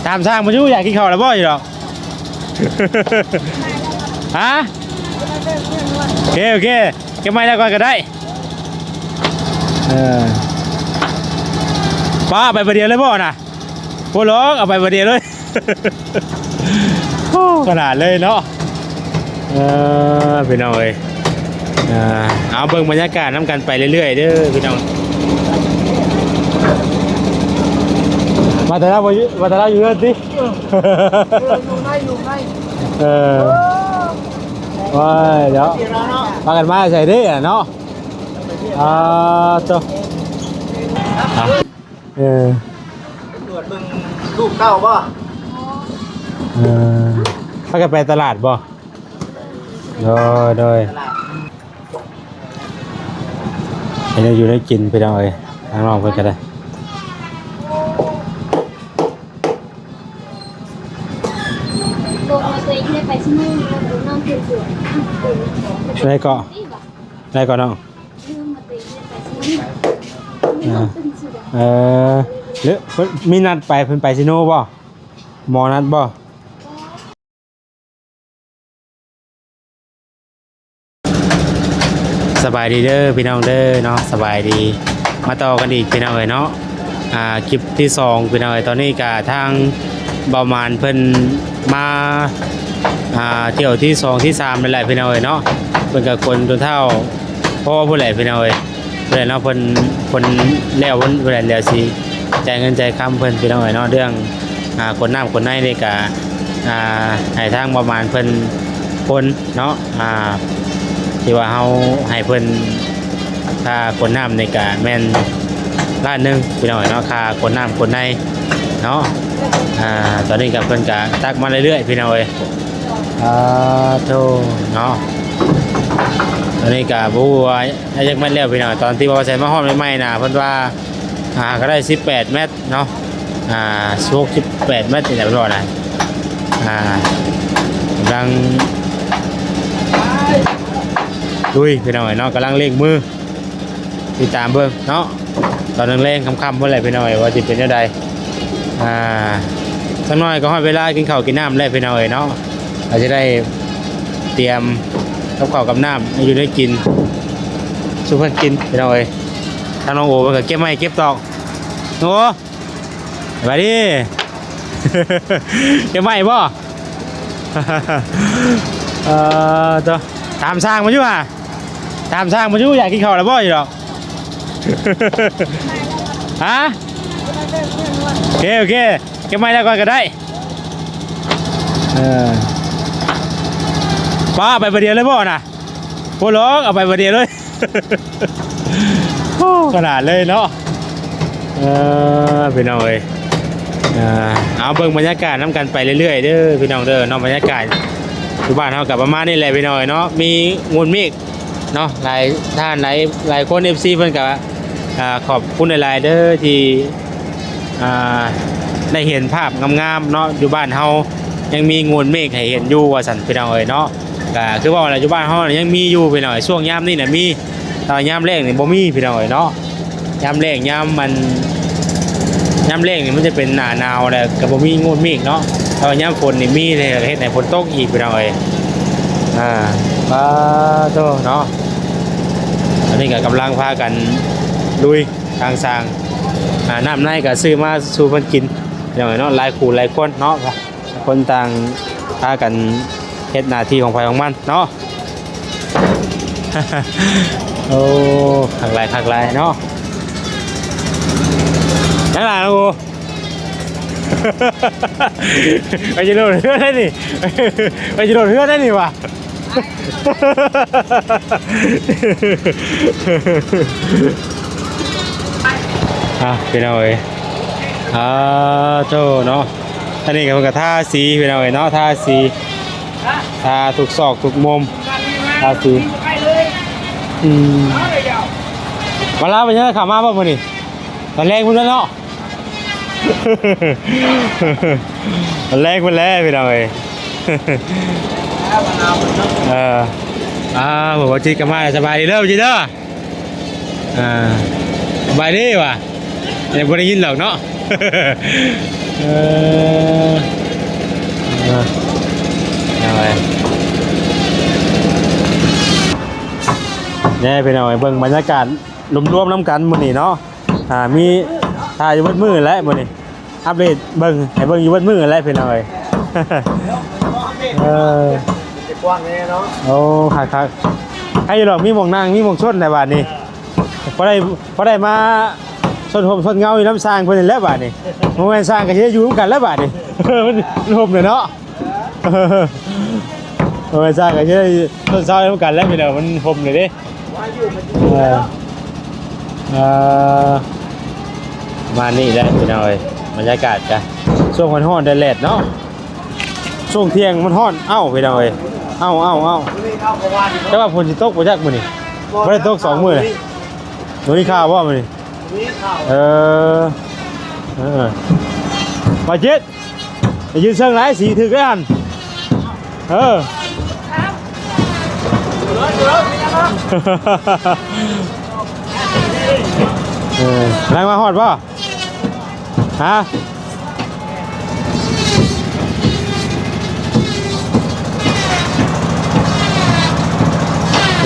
ຖາມຊ່າງມັນຢູ່ ຢາກກິນເຂົ້າແລ້ວບໍ່? ຢູ່ດອກ. ຮະ? ໂອເຄ ໂອເຄ ເກັບໄມ້ແລ້ວກ່ອນກໍໄດ້. ເອີ ປ້າ ເອົາໄປບາດດຽວເລີຍບໍ່ນະ? ບໍ່ຫຼອກ ເອົາໄປບາດດຽວເລີຍ. ໂອ້ ຂະໜາດເລີຍເນາະ. ເອີ ພີ່ນ້ອງເອີຍ ເອີ ເອົາເບິ່ງບັນຍາກາດນຳກັນໄປເລື້ອຍໆເດີພີ່ນ້ອງ. ວ່າແຕ່ລາວບໍ່ຢູ່ ວ່າແຕ່ລາວຢູ່ເຮືອນຕິ? ເອີ ຢູ່ໃນ ຢູ່ໃນ. ເອີ ໂອ້ຍ ດຽວ ພາກັນມາໃສເດ້ເນາະ? ອ່າ ໂຕ ເອີ ຕຳຫຼວດເບິ່ງລູກເຕົ້າບໍ່? ເອີ ພາກັນໄປຕະຫຼາດບໍ່? ໂດຍ ໂດຍ ຕະຫຼາດ ເຮັດແນວຢູ່ແນວກິນພີ່ນ້ອງເອີຍ ທາງນ້ອງເພິ່ນກໍໄດ້. ໄດ້ເກາະ ໄດ້ເກາະນ້ອງ. ອ່າ ເອີ ຫຼືເພິ່ນມີນັດໄປ ເພິ່ນໄປຊີໂນບໍ່? ໝໍນັດບໍ່? ສະບາຍດີເດີພີ່ນ້ອງເດີເນາະ ສະບາຍດີ ມາຕໍ່ກັນອີກພີ່ນ້ອງເອີຍເນາະ. ອ່າ ຄລິບທີສອງພີ່ນ້ອງເອີຍ ຕອນນີ້ກະທາງເບົາໝານເພິ່ນມາ ອ່າ ຖ້ຽວທີສອງທີສາມນີ້ແຫຼະພີ່ນ້ອງເອີຍເນາະ. ເພິ່ນກະຂົນຈົນທ້າວພໍພຸ້ນແຫຼະພີ່ນ້ອງເອີຍ. ເພິ່ນເນາະ ເພິ່ນ ເພິ່ນແລ້ວ ເພິ່ນ ເພິ່ນແລ້ວຊິຈ່າຍເງິນຈ່າຍຄຳເພິ່ນພີ່ນ້ອງເອີຍເນາະ. ເລື່ອງ ອ່າ ຂົນນ້ຳຂົນໃນນີ້ກະ ອ່າ ໃຫ້ທາງເບົາໝານເພິ່ນຂົນເນາະ. ອ່າ ທີ່ວ່າເຮົາໃຫ້ເພິ່ນ ຄ່າຂົນນ້ຳນີ້ກະແມ່ນລ້ານໜຶ່ງພີ່ນ້ອງເອີຍເນາະ ຄ່າຂົນນ້ຳຂົນໃນເນາະ. ອ່າ ຕອນນີ້ກະເພິ່ນກະຕັກມາເລື້ອຍໆພີ່ນ້ອງເອີຍ. ອ່າ ໂທ ເນາະ ຕອນນີ້ກະບໍ່ຮູ້ວ່າ ອາ ຈັກແມັດແລ້ວພີ່ນ້ອງ. ຕອນທີ່ວ່າໃສ່ມາຮອດໃໝ່ໆນະ ເພິ່ນວ່າ ອ່າ ກໍໄດ້ສິບແປດແມັດເນາະ ອ່າ ສິບຫົກ ສິບແປດແມັດນີ້ແຫຼະເພິ່ນວ່ານະ. ອ່າ ກຳລັງລຸຍພີ່ນ້ອງເອີຍເນາະ ກຳລັງເລັ່ງມື ຕິດຕາມເບິ່ງເນາະ ຕອນແລງໆຄ່ຳໆພຸ້ນແຫຼະພີ່ນ້ອງເອີຍ ວ່າຊິເປັນແນວໃດ. ອ່າ ຈັກໜ້ອຍກໍຮອດເວລາກິນເຂົ້າກິນນ້ຳແລ້ວພີ່ນ້ອງເອີຍເນາະ ກໍຈະໄດ້ຕຽມກັບເຂົ້າກັບນ້ຳ ແນວຢູ່ແນວກິນສູ່ເພິ່ນກິນພີ່ນ້ອງເອີຍ. ທາງນ້ອງໂອເພິ່ນກໍເກັບໄມ້ເກັບຕອກ. ໂອ ສະບາຍດີ ເກັບໄມ້ບໍ່? ເອີ ໂຕ ຖາມຊ່າງມັນຢູ່ຫາ ຖາມຊ່າງມັນຢູ່ ຢາກກິນເຂົ້າແລ້ວບໍ່? ຢູ່ດອກ. ຮະ? ໂອເຄ ໂອເຄ ເກັບໄມ້ແລ້ວກ່ອນກໍໄດ້. ເອີ ປ້າ ເອົາໄປບາດດຽວເລີຍບໍ່ນະ? ບໍ່ຫຼອກ ເອົາໄປບາດດຽວເລີຍ. ໂອ້ ຂະໜາດເລີຍເນາະ. ເອີ ພີ່ນ້ອງເອີຍ ເອີ ເອົາເບິ່ງບັນຍາກາດນຳກັນໄປເລື້ອຍໆເດີພີ່ນ້ອງເດີເນາະ. ບັນຍາກາດຢູ່ບ້ານເຮົາກໍປະມານນີ້ແຫຼະພີ່ນ້ອງເອີຍເນາະ ມີງູນເມກເນາະ. ຫຼາຍທ່ານ ຫຼາຍ ຫຼາຍຄົນ ເອັຟຊີ ເພິ່ນກໍ ອ່າ ຂອບຄຸນຫຼາຍໆເດີທີ່ ອ່າ ໄດ້ເຫັນພາບງາມໆເນາະ ຢູ່ບ້ານເຮົາຍັງມີງູນເມກໃຫ້ເຫັນຢູ່ວ່າຊັ້ນພີ່ນ້ອງເອີຍເນາະ. ກໍຄືເວົ້າແຫຼະ ຢູ່ບ້ານເຮົາຍັງມີຢູ່ພີ່ນ້ອງເອີຍ ຊ່ວງຍາມນີ້ນະມີ ແຕ່ວ່າຍາມແລ້ງນີ້ບໍ່ມີພີ່ນ້ອງເອີຍເນາະ. ຍາມແລ້ງ ຍາມມັນ ຍາມແລ້ງນີ້ມັນຈະເປັນໜ້າໜາວແລ້ວກໍບໍ່ມີງູນເມກເນາະ ແຕ່ວ່າຍາມຝົນນີ້ມີ ເຮັດໃຫ້ຝົນຕົກອີກພີ່ນ້ອງເອີຍ. ອ່າ ປາໂທເນາະ ອັນນີ້ກໍກຳລັງພາກັນລຸຍ ທາງຊ່າງ ອ່າ ນ້ຳໃນກໍຊື້ມາສູ່ເພິ່ນກິນພີ່ນ້ອງເອີຍເນາະ ຫຼາຍຄູ່ຫຼາຍຄົນເນາະ ຄົນຕ່າງພາກັນເຮັດໜ້າທີ່ຂອງໃຜຂອງມັນເນາະ. ໂອ້ ຄັກຫຼາຍ ຄັກຫຼາຍເນາະ. ຍັງຫຼາຍເນາະ ໂອ້ ໄປຈະໂດດເຮືອໄດ້ນີ້ ໄປຈະໂດດເຮືອໄດ້ນີ້ຫວາ. ອ່ະ ພີ່ນ້ອງເອີຍ ອ່າ ໂທ້ເນາະ ອັນນີ້ກໍເພິ່ນກໍທາສີພີ່ນ້ອງເອີຍເນາະ ທາສີ ທາທຸກຊອກທຸກມຸມ ທາສີ. ອືມ ມາລາວເປັນຈັ່ງໃດ ເຂົ້າມາບໍ່ມື້ນີ້? ຕອນແລງພຸ້ນແຫຼະເນາະ ຕອນແລງພຸ້ນແຫຼະພີ່ນ້ອງເອີຍ. ເອີ ອ່າ ບໍ່ຈິດກໍມາ ສະບາຍດີເດີ ບໍ່ຈິດເດີ. ອ່າ ສະບາຍດີຫວາ ຍັງບໍ່ໄດ້ຍິນດອກເນາະ. ເອີ ແນ່ພີ່ນ້ອງເອີຍ ເບິ່ງບັນຍາກາດລວມໆນຳກັນມື້ນີ້ເນາະ. ອ່າ ມີ ຖ່າຍຢູ່ເບິດມື້ແຫຼະມື້ນີ້ ອັບເດດເບິ່ງ ໃຫ້ເບິ່ງຢູ່ເບິດມື້ແຫຼະພີ່ນ້ອງເອີຍ. ເອີ ຈະກວ້າງແນ່ເນາະ. ໂອ້ ຄັກໆ ໃຫ້ຢູ່ດອກ ມີໝ່ອງນັ່ງ ມີໝ່ອງຊົນໃນບາດນີ້. ພໍໄດ້ ພໍໄດ້ມາຊົນຮົ່ມຊົນເງົາຢູ່ນຳຊ່າງເພິ່ນນີ້ແຫຼະບາດນີ້. ບໍ່ແມ່ນຊ່າງກໍຊິໄດ້ຢູ່ນຳກັນແຫຼະບາດນີ້ ມັນ ມັນຮົ່ມເລີຍເນາະ. ເອີ ຊ່າງກໍຊິໄດ້ຕົ້ນເຊົ້ານຳກັນແຫຼະພີ່ນ້ອງ ມັນຮົ່ມເລີຍເດ້. ເອີ ເອີ ປະມານນີ້ແຫຼະພີ່ນ້ອງເອີຍ ບັນຍາກາດກະຊ່ວງຮ້ອນໆ ແດດໆເນາະ. ຊ່ວງທ່ຽງມັນຮ້ອນ ເອົ້າ ພີ່ນ້ອງເອີຍ ເອົ້າ ເອົ້າ ເອົ້າ. ແຕ່ວ່າຝົນຊິຕົກບໍ່ຈັກມື້ນີ້ ບໍ່ໄດ້ຕົກສອງມື້ເລີຍ. ບໍ່ມີຂ່າວບໍ່ມື້ນີ້? ເອີ ເອີ ບາດເຈັດ ໄປຢືນເຊິ່ງຫຼາຍ ສີຖືກໄດ້ຫັ້ນ. ເອີ ເອີ ກຳລັງມາຮອດບໍ່? ຮະ?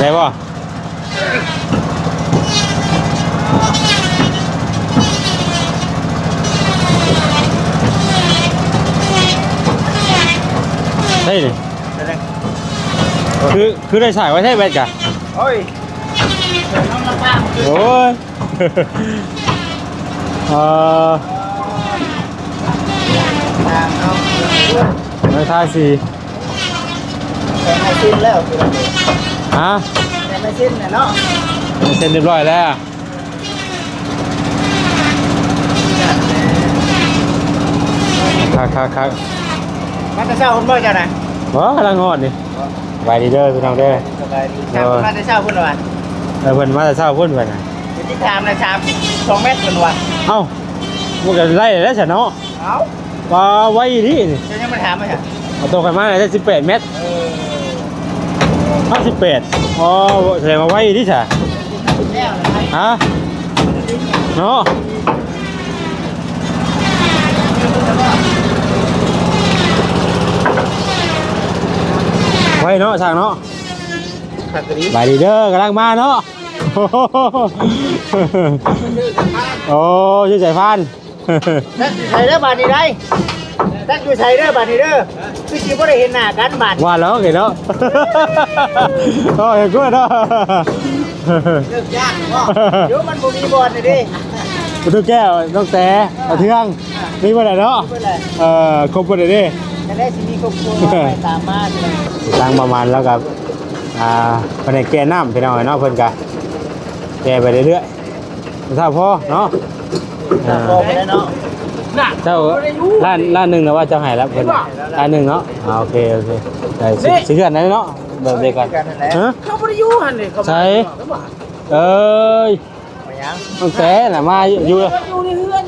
ໄດ້ບໍ່? ເຮີ້ຍ ຄື ຄືໄດ້ສາຍໄວແທ້ແບດກະ. ໂອ້ຍ ໂອ້ຍ ເອີ ໄດ້ທາສີ ແຕ່ງໃຫ້ເຊັນແລ້ວ ຮະ? ແຕ່ງໃຫ້ເຊັນແລ້ວເນາະ ເຊັນຮຽບຮ້ອຍແລ້ວ. ຄັກໆໆ ມາແຕ່ເຊົ້າພຸ້ນບໍ່ເຈົ້ານະ? ບໍ່ ກຳລັງຮອດນີ້. ສະບາຍດີເດີພີ່ນ້ອງເດີ ສະບາຍດີ. ໂດຍ ມາແຕ່ເຊົ້າພຸ້ນຫວາ? ເອີ ເພິ່ນມາແຕ່ເຊົ້າພຸ້ນເພິ່ນນະ ໄປຕິດຕາມໄດ້ສາມສິບສອງແມັດເພິ່ນວ່າ. ເອົ້າ ມັນກໍໄດ້ແລ້ວຊະເນາະ. ເອົ້າ ວ່າໄວອີ່ຫຼີນີ້ ເຈົ້າຍັງມາຖາມມາຊະ? ເອົາຕົວຂ້ອຍມາໄດ້ສິບແປດແມັດ. ເອີ ເອົາສິບແປດ ອໍ ສະແດງວ່າໄວອີ່ຫຼີຊະ. ຮະ? ເນາະ ໄວເນາະ ຊ່າງເນາະ. ສະບາຍດີເດີ ກຳລັງມາເນາະ. ໂອ້ ຊື່ສາຍພານ ຈັກຢູ່ໃສເດີບາດນີ້ໄດ໋ ຈັກຢູ່ໃສເດີບາດນີ້ເດີ ຄືຊິບໍ່ໄດ້ເຫັນໜ້າກັນບາດ. ວ່າແລ້ວເນາະ ໂອ້ ເຫັນກວ່າເນາະ ເລີ່ມຍາກເນາະ ໂຍ ມັນບໍ່ມີບ່ອນເດ້. ປະຕູແກ້ວ ນ້ອງແຕ ອາ ປະເທືອງ ມີເບິດແຫຼະເນາະ ມີເບິດແຫຼະ. ເອີ ຄົບເບິດເດ້ ຈັ່ງໃດຊິມີຄອບຄົວໃໝ່ຕາມມາ. ທາງປະມານແລ້ວກໍ ອ່າ ພະແນກແກ່ນ້ຳ ພີ່ນ້ອງເອີຍເນາະ ເພິ່ນກໍແກ່ໄປເລື້ອຍໆ ຖ້າພໍເນາະ. ຖ້າພໍໄດ້ເນາະ ເຈົ້າ ລ້ານ ລ້ານໜຶ່ງນະວ່າເຈົ້າໃຫ້ແລ້ວເພິ່ນ ລ້ານໜຶ່ງເນາະ. ອ່າ ໂອເຄ ໂອເຄ ໄດ້ ຊິ ຊິເຮືອນນັ້ນເນາະ ແບບເດກັນ. ຮະ? ເຂົາບໍ່ໄດ້ຢູ່ຫັ້ນເດ ເຂົາ ໃສ? ເອີຍ ມາຫຍັງ? ຕັ້ງແຕ່ນະມາຢູ່ ຢູ່ໃນເຮືອນ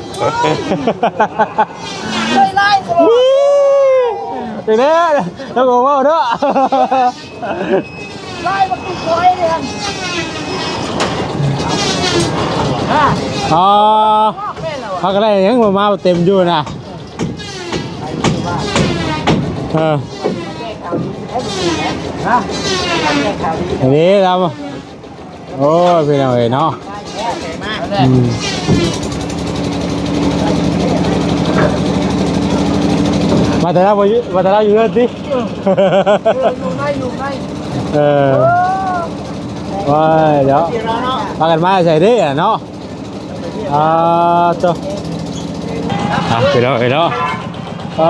ເຄີຍໄລ່ຕະຫຼອດ. ເປັນແລ້ວ ແລ້ວກໍເວົ້າເນາະ ໄລ່ມາຕິດຄອຍເລີຍ. ອໍ ເຮົາກໍໄດ້ຫຍັງມາເຕັມຢູ່ນະ. ເອີ ອັນນີ້ລາວ ໂອ້ຍ ພີ່ນ້ອງເອີຍເນາະ ອືມ ວ່າແຕ່ລາວບໍ່ຢູ່ ວ່າແຕ່ລາວຢູ່ເຮືອນຕິ ເອີ ຢູ່ໃນ ຢູ່ໃນ ເອີ ໂອ້ຍ ດຽວ ພາກັນມາໃສເດ້ເນາະ ອ່າ ໂຕ ອ່ະ ພີ່ນ້ອງເອີຍເນາະ ເອີ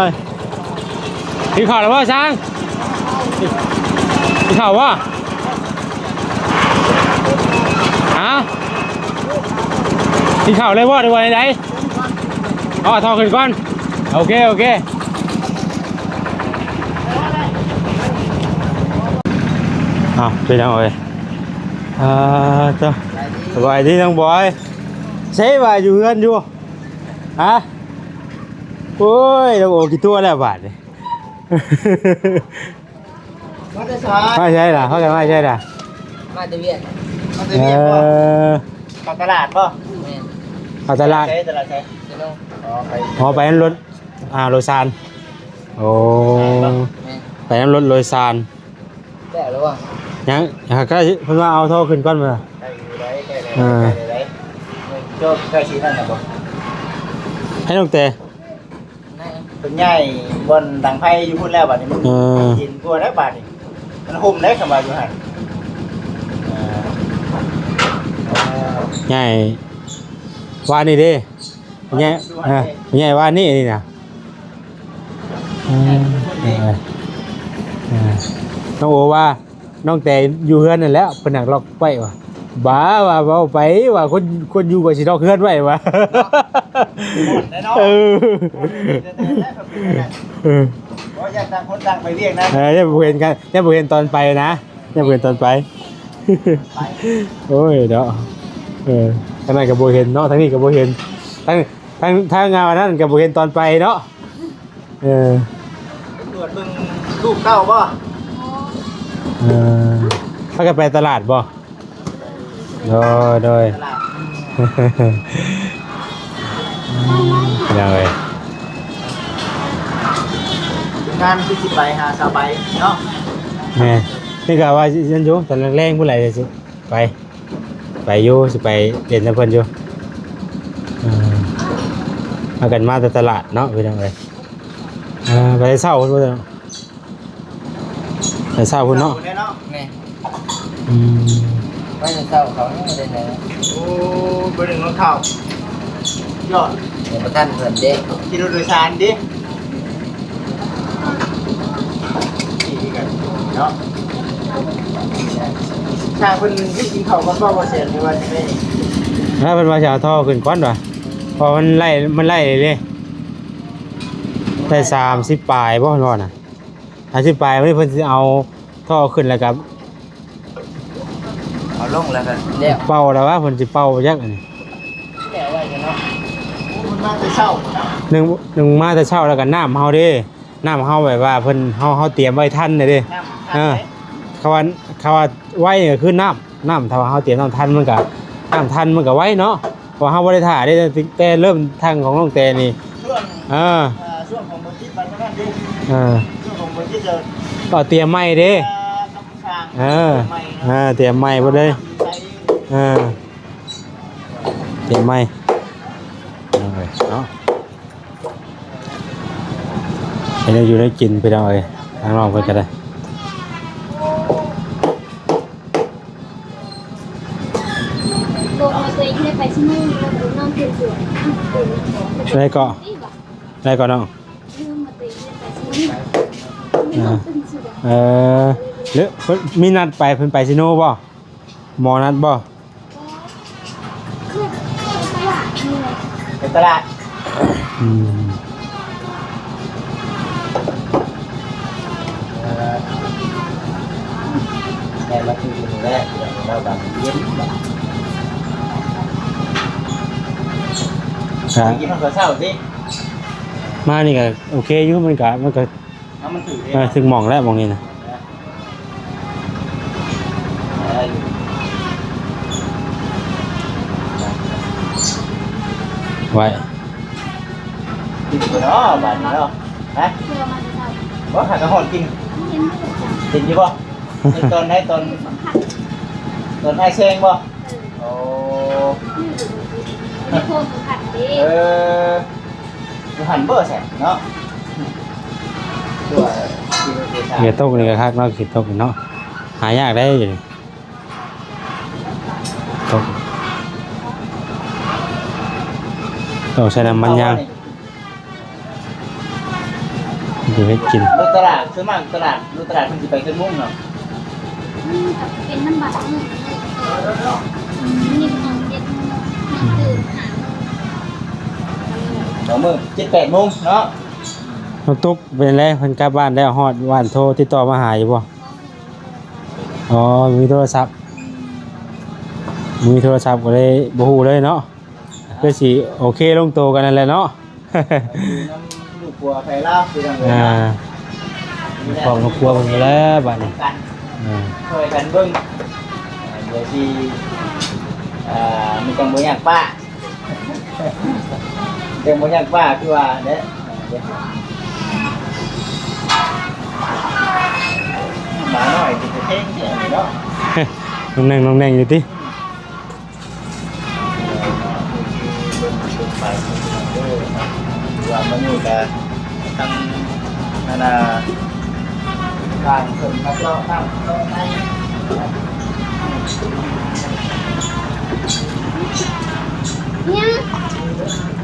ຍ ກິນເຂົ້າແລ້ວບໍ່ຊ່າງ? ກິນເຂົ້າບໍ່? ຮະ? ກິນເຂົ້າແລ້ວບໍ່ ຫຼືວ່າໃດ? ເອົາເຂົ້າຂຶ້ນກ່ອນ ໂອເຄ ໂອເຄ ເອົາ ພີ່ນ້ອງເອີຍ ອ່າ ໂຕ ສະບາຍດີນ້ອງບອຍ ໃສວ່າຢູ່ເຮືອນຢູ່? ຮະ? ໂອ້ຍ ນ້ອງໂອ ກິນຕົວແລ້ວບາດນີ້. ມາແຕ່ໃສ? ມາໃສລະ? ພາກັນມາໃສລະ? ມາແຕ່ວຽກ ມາແຕ່ວຽກບໍ່? ເອີ ເຂົ້າຕະຫຼາດບໍ່? ແມ່ນ ເຂົ້າຕະຫຼາດ ໃສ ຕະຫຼາດໃສ? ເຊໂນ ອໍ ໄປ ອໍ ໄປນຳລົດ ອ່າ ໂດຍສານ ໂອ້ ແມ່ນ ໄປນຳລົດໂດຍສານ ແລ້ວຫຼືວ່າ? ຍັງ ຫາ ໃກ້ ເພິ່ນວ່າເອົາທໍ່ຂຶ້ນກ່ອນວ່າ ໃກ້ຢູ່ໃດ ໃກ້ແລ້ວ ອ່າ ໃກ້ແລ້ວໃດ ໂຈກໃກ້ຊິນັ້ນນະບໍ່ ໃຫ້ນ້ອງແຕ ເພິ່ນຍ້າຍບ່ອນດັງໄຟຢູ່ພຸ້ນແລ້ວ ບາດນີ້ມັນ ເອີ ເຢັນກວ່າແລ້ວ ບາດນີ້ມັນຮົ່ມໄດ໋ ຄຳວ່າຢູ່ຫັ້ນ ເອີ ຍ້າຍວານນີ້ເດ້ ຍ້າຍ ເອີ ຍ້າຍວານນີ້ ນີ້ນະ ເອີ ເອີ ນ້ອງໂອວ່າ ນ້ອງແຕຢູ່ເຮືອນນັ້ນແຫຼະ ເພິ່ນຫາກລັອກໄວ້ວ່າ ບ້າວ່າ ເວົ້າໄປວ່າ ຄົນ ຄົນຢູ່ກໍຊິລັອກເຮືອນໄວ້ວ່າ ເນາະ ເອີ ເອີ ບໍ່ ຢ້ານຕ່າງຄົນຕ່າງໄປວຽກນະ ເອີ ຍັງບໍ່ເຫັນກັນ ຍັງບໍ່ເຫັນຕອນໄປນະ ຍັງບໍ່ເຫັນຕອນໄປ ໄປ ໂອ້ຍເນາະ ເອີ ທາງນັ້ນກໍບໍ່ເຫັນເນາະ ທາງນີ້ກໍບໍ່ເຫັນ ທາງ ທາງ ທາງງານນັ້ນກໍບໍ່ເຫັນຕອນໄປເນາະ ເອີ ໄປກວດເບິ່ງລູກເຕົ້າບໍ່? ເອີ ພາກັນໄປຕະຫຼາດບໍ່? ໂດຍ ໂດຍ ຕະຫຼາດ ໂດຍ ທີມງານຄືຊິໄປຫາສາວໃບເນາະ ແມ່ນ ນີ້ກໍວ່າຊິ ນັ້ນຢູ່ ຕອນແລງໆ ພຸ້ນແຫຼະຊິໄປ ໄປຢູ່ ຊິໄປຫຼິ້ນນຳເພິ່ນຢູ່ ເອີ ພາກັນມາແຕ່ຕະຫຼາດເນາະ ພີ່ນ້ອງເອີຍ ເອີ ໄປເຊົ້າພຸ້ນບໍ່? ແຕ່ເຊົ້າພຸ້ນເນາະ ເຊົ້າພຸ້ນເນາະ ແມ່ນ ອືມ ໄປແຕ່ເຊົ້າເຂົາຍັງບໍ່ໄດ້ໜຶ້ງ ໂອ້ ບໍ່ໄດ້ໜຶ້ງເຂົ້າ ຍອດ ຍັງບໍ່ທັນເພິ່ນເດ້ ຂີ່ລົດໂດຍສານຕິ ດີຄືກັນເນາະ ຖ້າເພິ່ນກິນເຂົ້າກ່ອນບໍ່ ບໍ່ແຊນ ຫຼືວ່າຈັ່ງໃດ? ຖ້າເພິ່ນວ່າຊິເອົາທໍ່ຂຶ້ນກ່ອນວ່າ ເພາະມັນໄລ່ ມັນໄລ່ເດ້ ໄດ້ສາມສິບປາຍບໍ່ ເພິ່ນວ່ານະ ສາມສິບປາຍ ມື້ນີ້ເພິ່ນຊິເອົາທໍ່ຂຶ້ນ ແລ້ວກໍເອົາລົງ ແລ້ວກໍແລ້ວ ເປົ່າແລ້ວວ່າ ເພິ່ນຊິເປົ່າຈັກອັນນີ້ ແລ້ວໄວ້ເນາະ ໂອ້ ເພິ່ນມາແຕ່ເຊົ້າເນາະ ໜຶ່ງ ໜຶ່ງມາແຕ່ເຊົ້າ ແລ້ວກໍນ້ຳເຮົາເດ້ ນ້ຳເຮົາແບບວ່າເພິ່ນ ເຮົາ ເຮົາຕຽມໄວ້ທັນເດ້ ນ້ຳທັນ ເອີ ເດ້ ຄຳວ່າ ຄຳວ່າໄວນີ້ກໍຄືນ້ຳ ນ້ຳ ຖ້າວ່າເຮົາຕຽມນ້ຳທັນ ມັນກໍ ນ້ຳທັນມັນກໍໄວເນາະ ເພາະເຮົາບໍ່ໄດ້ຖ້າເດ້ ແຕ່ເລີ່ມທັງຂອງນ້ອງແຕນີ້ ຊ່ວງ ເອີ ເອີ ຊ່ວງຂອງບໍ່ຈິດໄປເທົ່ານັ້ນເດ້ ເອີ ຊ່ວງຂອງບໍ່ຈິດກໍ ກໍຕຽມໃໝ່ເດ້ ເອີ ເອີ ເອີ ຕຽມໃໝ່ເບິດເລີຍ ເອີ ຕຽມໃໝ່ ເອົາເນາະ ເຮັດແນວຢູ່ແນວກິນ ພີ່ນ້ອງເອີຍ ທາງນ້ອງເພິ່ນກໍໄດ້ ບອກວ່າຕົວເອງໄດ້ໄປຊິໂນ ແລ້ວນອນຕື່ນສວນ ໄດ້ເກາະ ໄດ້ເກາະນ້ອງ ເອີ ເອີ ຫຼືເພິ່ນມີນັດໄປ ເພິ່ນໄປຊິໂນບໍ່? ໝໍນັດບໍ່? ໄປຕະຫຼາດ ອືມ ເອີ ແມ່ນ ມາຖືກມື້ແລກ ແລ້ວບາດເຢັນ ກະ ກິນຮອດເຊົ້າຕິ ມານີ້ກະໂອເຄຢູ່ ມັນກະ ມັນກະ ເອົາມັນຖືກເດ້ ເອີ ຖືກໝ່ອງແລ້ວໝ່ອງນີ້ນະ ໄວ້ ກິນບໍ່ເນາະບາດນີ້ເນາະ ຮະ ບໍ່ ຫາກະຮອດກິນ ເຫັນຢູ່ບໍ່ ເຫັນຕອນໃດ ຕອນ ຕອນອ້າຍແຊງບໍ່? ໂອ້ ເອີ ຢູ່ຫັ້ນບໍ່ແຊງເນາະ ເຫຍື່ອຕົກນີ້ກໍຄັກເນາະ ເຫຍື່ອຕົກນີ້ເນາະ ຫາຍາກເດ້ ຕົກ ຕ້ອງໃຊ້ນ້ຳມັນຍາງ. ເຮັດກິນ ລົງຕະຫຼາດ ສ່ວນມາກຕະຫຼາດ ລົງຕະຫຼາດເພິ່ນຊິໄປຈັກໂມງເນາະ? ອືມ ກໍເປັນນຳບາງມື້ ອືມ ມື້ນີ້ກໍເຈັດໂມງ ຕື່ນຫ້າໂມງ ບາງມື້ເຈັດແປດໂມງເນາະ. ນ້ອງຕຸກເປັນໃດ ເພິ່ນກັບບ້ານແລ້ວ ຮອດບ້ານໂທຕິດຕໍ່ມາຫາຢູ່ບໍ່? ອໍ ມີໂທລະສັບ ມີໂທລະສັບກໍເລີຍບໍ່ຮູ້ເລີຍເນາະ. ຄືຊິໂອເຄລົງໂຕກັນນັ້ນແຫຼະເນາະ ຢູ່ນຳລູກຜົວໃຜລາວຄືກັນເລີຍ ອ່າ ເນາະ ມີຄອບມີຄົວເພິ່ນແລ້ວບາດນີ້ ກັນ ອ່າ ຊ່ວຍກັນເບິ່ງ ອ່າ ດຽວຊິ ອ່າ ມັນຈັ່ງບໍ່ຍາກປ້າ ຈັ່ງບໍ່ຍາກປ້າຄືວ່າແຫຼະ ອ່າ ດຽວ ໝານ້ອຍ ເພງເນາະ ນ້ອງແໜ່ງ ນ້ອງແໜ່ງຢູ່ຕິ? ວ່າມື້ນີ້ກະທັງອັນນ່າ ທາງເພິ່ນມາເລາະນ້ຳເລາະໃນ ຫຍັງ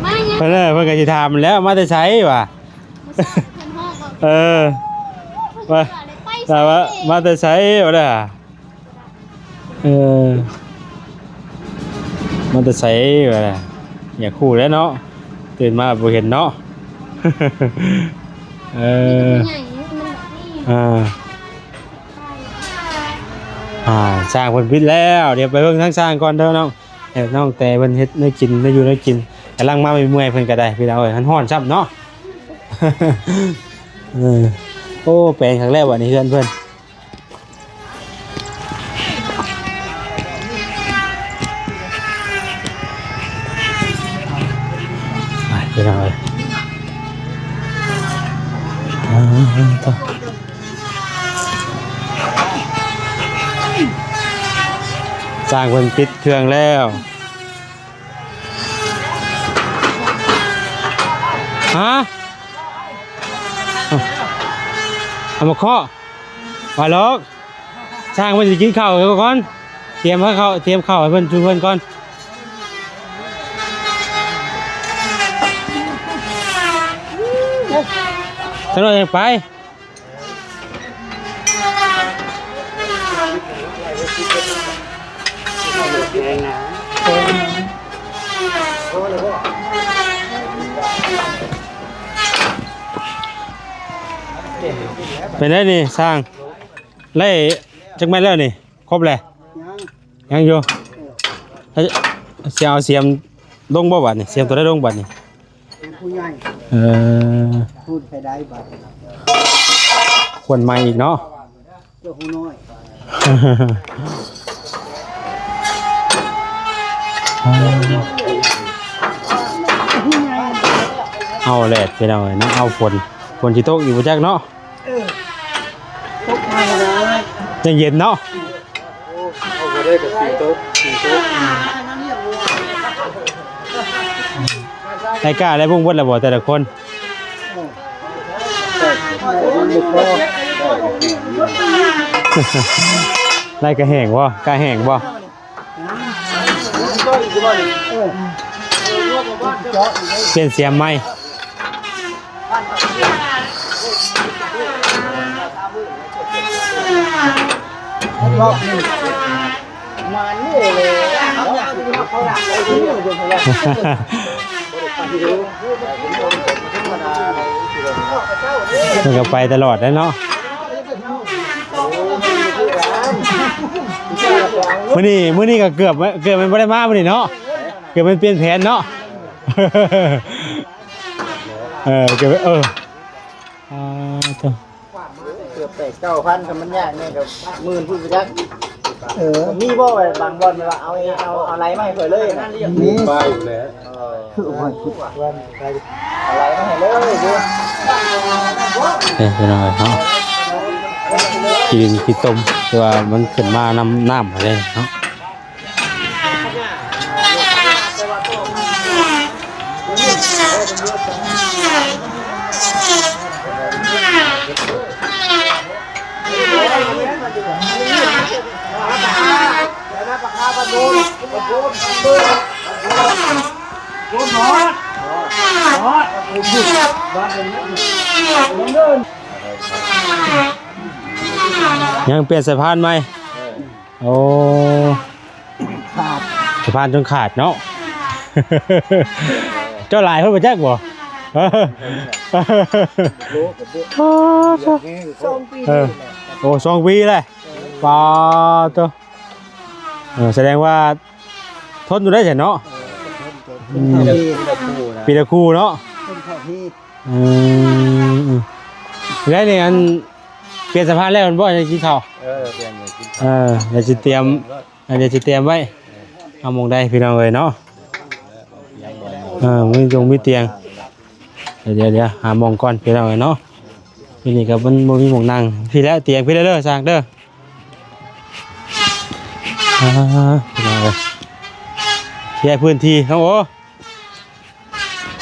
ມາຫຍັງ ເພິ່ນ ເອີ ເພິ່ນກະຊິຖາມແລ້ວ ມາແຕ່ໃສຫວາ? ເອີ ວ່າ ວ່າ ມາແຕ່ໃສຫວາດາ? ເອີ ມາແຕ່ໃສຫວາດາ? ຢາກຮູ້ແຫຼະເນາະ ຕື່ນມາບໍ່ເຫັນເນາະ. ເອີ ອ່າ ອ່າ ຊ່າງເພິ່ນປິດແລ້ວ ດຽວໄປເບິ່ງທາງຊ່າງກ່ອນເດີນ້ອງ. ແບບນ້ອງແຕເພິ່ນເຮັດແນວກິນ ແນວຢູ່ແນວກິນ ກຳລັງມາເມື່ອຍໆ ເພິ່ນກະໄດ້ພີ່ນ້ອງເອີຍ ຮ້ອນໆຊ້ຳເນາະ. ເອີ ໂອ້ ແປງຄັກແລ້ວບາດນີ້ເຮືອນເພິ່ນ. ໄປພີ່ນ້ອງເອີຍ ອ່າ ຕ- ຊ່າງເພິ່ນປິດເຄື່ອງແລ້ວ. ຮະ? ເອົາມາເຄາະ ວ່າຫຼອກ ຊ່າງເພິ່ນຊິກິນເຂົ້າກ່ອນ ຕຽມເຂົ້າ ຕຽມເຂົ້າໃຫ້ເພິ່ນ ສູ່ເພິ່ນກ່ອນ ຈັກໜ້ອຍຈັ່ງໄປ. ເປັນໄດນີ້ຊ່າງ ໄດ້ຈັກແມັດແລ້ວນີ້? ຄົບແລ້ວ? ຍັງ ຍັງຢູ່. ເອີ ຊິເອົາສຽມລົງບໍ່ບາດນີ້? ສຽມໂຕໃດລົງບາດນີ້? ເປັນຜູ້ໃຫຍ່ ເອີ ພູດໃສ່ໄດ້ບາດນີ້ ຄວນໃໝ່ອີກເນາະ ເຈົ້າຜູ້ນ້ອຍ. ເອົາແຫຼະພີ່ນ້ອງເອີຍເນາະ ເອົາຝົນ ຝົນຊິຕົກອີກບໍ່ຈັກເນາະ. ເອີ ຕົກມາແລ້ວ ຍັງເຢັນເນາະ. ເອົາບໍ່ໄດ້ກໍສີ່ຕົກ ສີ່ຕົກ ໄດ້ກ້າໄດ້ບຸ້ງເບິດແລ້ວບໍ່ແຕ່ລະຄົນ? ໄດ້ກະແຫ້ງບໍ່? ກ້າແຫ້ງບໍ່? ປ່ຽນສຽມໃໝ່. ມັນກໍໄປຕະຫຼອດແຫຼະເນາະ. ມື້ນີ້ ມື້ນີ້ກໍເກືອບ ເກືອບມັນບໍ່ໄດ້ມາມື້ນີ້ເນາະ ເກືອບມັນປ່ຽນແຜນເນາະ. ເອີ ເກືອບ ເອີ ອ່າ ໂທ້ ເກືອບແປດເກົ້າພັນ ຄັນມັນຍາກແນ່ກໍໝື່ນພຸ້ນໄປຈັກ. ເອີ ມີບໍ່ບາງບ່ອນວ່າເອົາ ເອົາ ເອົາໄລມາໃຫ້ຂ້ອຍເລີຍນະ? ມີ ໄປຢູ່ແລ້ວ ຄືວ່າ ເອົາໄລມາໃຫ້ເລີຍເດ້. ເອີ ພີ່ນ້ອງເອີຍເນາະ ຂີ້ດິນຂີ້ຕົມ ແຕ່ວ່າມັນຂຶ້ນມານຳນ້ຳເດ້ເນາະ. ຍັງປ່ຽນສາຍພານໃໝ່. ໂອ້ ຂາດ ສາຍພານຈົນຂາດເນາະ. ເຈົ້າຫຼາຍເພິ່ນບໍ່ຈັກບໍ່? ສອງປີ ເອີ ໂອ້ ສອງປີແລ້ວ ປາໂຕ. ເອີ ສະແດງວ່າທົນຢູ່ໄດ້ຊັ້ນເນາະ. ເອີ ທົນ ທົນ ອືມ ປີລະຄູ່ນະ ປີລະຄູ່ເນາະ. ອືມ ແລ້ວນີ້ອັນປ່ຽນສາຍພານແລ້ວແມ່ນບໍ່? ກິນເຂົ້າ ເອີ ປ່ຽນ ກິນເຂົ້າ ເອີ ດຽວຊິຕຽມ ດຽວຊິຕຽມໄວ້. ເອົາໝ່ອງໃດພີ່ນ້ອງເອີຍເນາະ. ເອີ ມີຕົງມີຕຽງ ດຽວ ດຽວ ດຽວຫາໝ່ອງກ່ອນພີ່ນ້ອງເອີຍເນາະ. ຢູ່ນີ້ກໍມັນບໍ່ມີໝ່ອງນັ່ງ ພີ້ແຫຼະ ຕຽງພີ້ເດີ ຊ່າງເດີ. ອ່າ ພີ່ນ້ອງເອີຍ ເຄຍພື້ນທີ່ເນາະ ໂອ້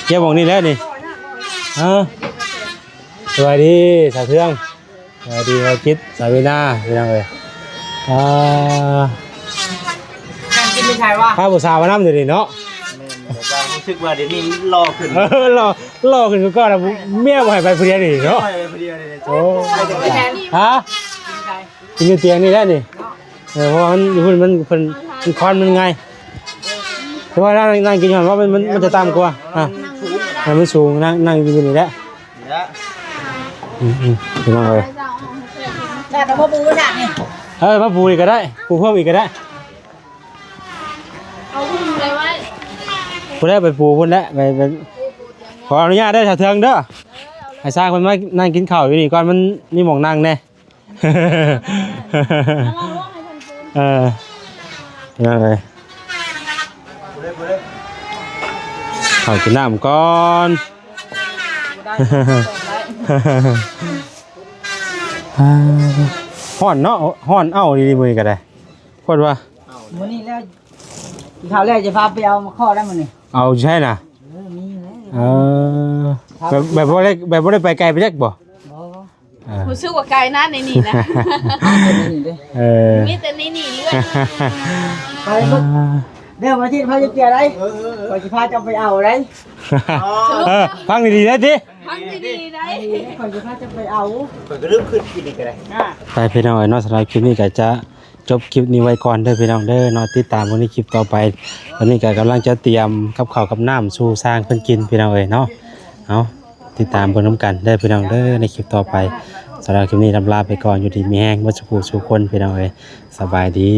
ເຄຍໝ່ອງນີ້ແຫຼະນີ້ ເອີ ສະບາຍດີສາວເທືອງ ສະບາຍດີບ່າວຈິດ ສາວວີນາ ພີ່ນ້ອງເອີຍ ອ່າ ການກິນເປັນໄງວະ ພາຜູ້ສາວມານຳຢູ່ນີ້ເນາະ ແມ່ນ ແບບວ່າຮູ້ສຶກວ່າດຽວນີ້ຫຼໍ່ຂຶ້ນ ເອີ ຫຼໍ່ ຫຼໍ່ຂຶ້ນກວ່າເກົ່າລະ ເມຍບໍ່ໃຫ້ໄປຜູ້ດຽວນີ້ເນາະ ບໍ່ໃຫ້ໄປຜູ້ດຽວນີ້ ໂອ້ ຮະ ກິນຢູ່ຕຽງນີ້ແຫຼະນີ້ ເອີ ເພາະວ່າມັນຢູ່ພຸ້ນມັນ ເພິ່ນ ມັນຄວັນມັນໄງ ແຕ່ວ່ານັ່ງ ນັ່ງກິນຢູ່ຫັ້ນ ເພາະມັນ ມັນ ມັນຈະຕ່ຳກວ່າ ອ່າ ມັນສູງ ນັ່ງ ນັ່ງກິນຢູ່ນີ້ແຫຼະ ນີ້ແຫຼະ ອືມໆ ພີ່ນ້ອງເອີຍ ແລ້ວກໍມາປູນະນີ້ ເອີ ມາປູອີກກໍໄດ້ ປູເພີ່ມອີກກໍໄດ້ ເອົາຫຸ້ມໄປໄວ້ ຜູ້ໃດໄປປູພຸ້ນແຫຼະ ໄປ ໄປ ຂໍອະນຸຍາດເດີ ສາວເທືອງເດີ ໃຫ້ຊ່າງເພິ່ນມານັ່ງກິນເຂົ້າຢູ່ນີ້ກ່ອນ ມັນມີໝ່ອງນັ່ງແດ່ ເອີ ນັ້ນເລີຍ ເຂົ້າກິນນ້ຳກ່ອນ ຮ້ອນເນາະ ຮ້ອນເອົ້າດີໆ ມື້ນີ້ກໍໄດ້ ໂພດວ່າ ມື້ນີ້ແລ້ວ ກິນເຂົ້າແລ້ວຈະພາໄປເອົາມາຂໍໄດ້ມື້ນີ້ ເອົາໃສນະ ເອີ ມີແລ້ວ ເອີ ແບບ ແບບບໍ່ໄດ້ ແບບບໍ່ໄດ້ໄປໄກໄປຈັກບໍ່ ບໍ່ ເອີ ຮູ້ສຶກວ່າໄກນະໃນນີ້ນະ ເອີ ມີແຕ່ໃນນີ້ເລື່ອຍ ໄປເບິ່ງ ອ່າ ເດີ ວັນອາທິດພາໄປເກຍໄດ ເອີ ເອີ ເອີ ຂ້ອຍຊິພາເຈົ້າໄປເອົາໄດ ເອີ ຟັງດີໆໄດຕິ ຟັງດີໆໄດ ຂ້ອຍຊິພາເຈົ້າໄປເອົາ ຂ້ອຍກໍລືມຄິດກິນນີ້ກໍໄດ້ ອ່າ ໄປພີ່ນ້ອງເອີຍເນາະ ສຳລັບຄລິບນີ້ກໍຈະ ຈົບຄລິບນີ້ໄວ້ກ່ອນເດີພີ່ນ້ອງເດີເນາະ ຕິດຕາມເບິ່ງໃນຄລິບຕໍ່ໄປ ຕອນນີ້ກໍກຳລັງຈະຕຽມກັບເຂົ້າກັບນ້ຳສູ່ຊ່າງເພິ່ນກິນພີ່ນ້ອງເອີຍເນາະ ເອົາ ຕິດຕາມເບິ່ງນຳກັນເດີພີ່ນ້ອງເດີ ໃນຄລິບຕໍ່ໄປ ສຳລັບຄລິບນີ້ລຳລາໄປກ່ອນ ຢູ່ດີມີແຮງເບິດສູ່ຜູ້ສູ່ຄົນພີ່ນ້ອງເອີຍ ສະບາຍດີ.